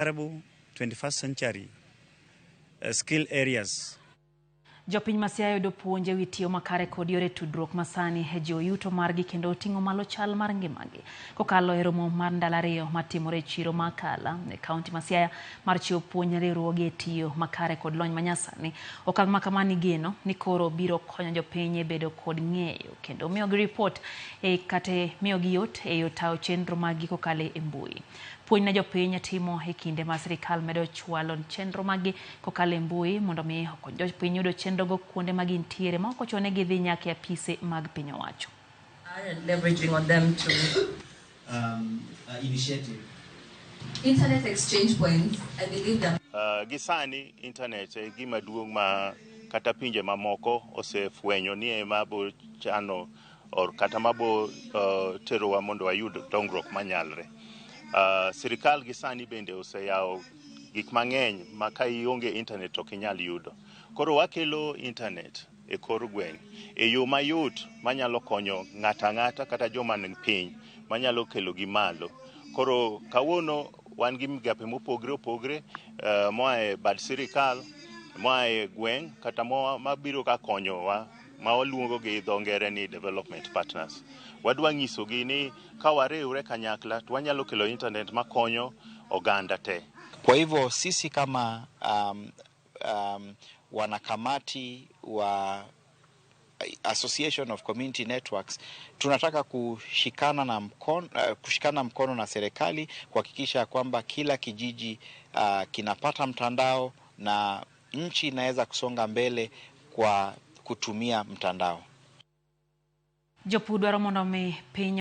Desirable 21st century skill areas. Jopiny ma Siaya yudo puonj ewi tiyo makare kod yore tudruok masani e jiwo yuto margi kendo ting'o malo chal mar ngimagi. Kokalo e romo mar ndalo 2 matimore e chiro ma Akala e kaunti ma Siaya mar chiwo puonj ne riwruoge e tiyo makare kod lony manyasani. Okang' ma kamano igeno ni koro biro konyo jopiny e bedo kod ng'eyo kendo miyogi ripot e kata miyogi yot e yo tayo chenro maggi kokalo e mbui. Puonj ne jopiny timo e kinde ma sirikal medo chwalo chenro maggi kokalo e mbui mondo mi okony jopiny yudo chenrogo kuonde ma gintiere ma ok ochuno ni gidhi nyaka e apise mag piny owacho. And leveraging on them to initiative. Internet exchange points, I believe that Gi sani internet e gima duong' ma kata pinje mamoko osefwenyo ni ema bo chano or kata mabo terowa mondo wayud dongruok manyalre. Sirikal gi sani bende oseyawo gik mang'eny ma ka ionge internet ok inyal yudo. Koro wakelo internet e kor gweng' e yo mayot manyalo konyo ng'ato ang'ata kata joma ni piny manyalo kelo gi malo. Koro kawuono wan gi migape mopogre opogre moa e bad sirikal, moa e gweng' kata mabiro ka konyowa ma waluongo gi dho ngere ni development partners. Wadwa nyisogi ni ka wariwre kanyakla to wanyalo kelo internet makonyo oganda te. Kwa hivyo sisi kama wanakamati wa Association of Community Networks tunataka kushikana mkono na serikali kuhakikisha kwamba kila kijiji kinapata mtandao na nchi inaweza kusonga mbele kwa kutumia mtandao. Jopur dwaro mondo mi piny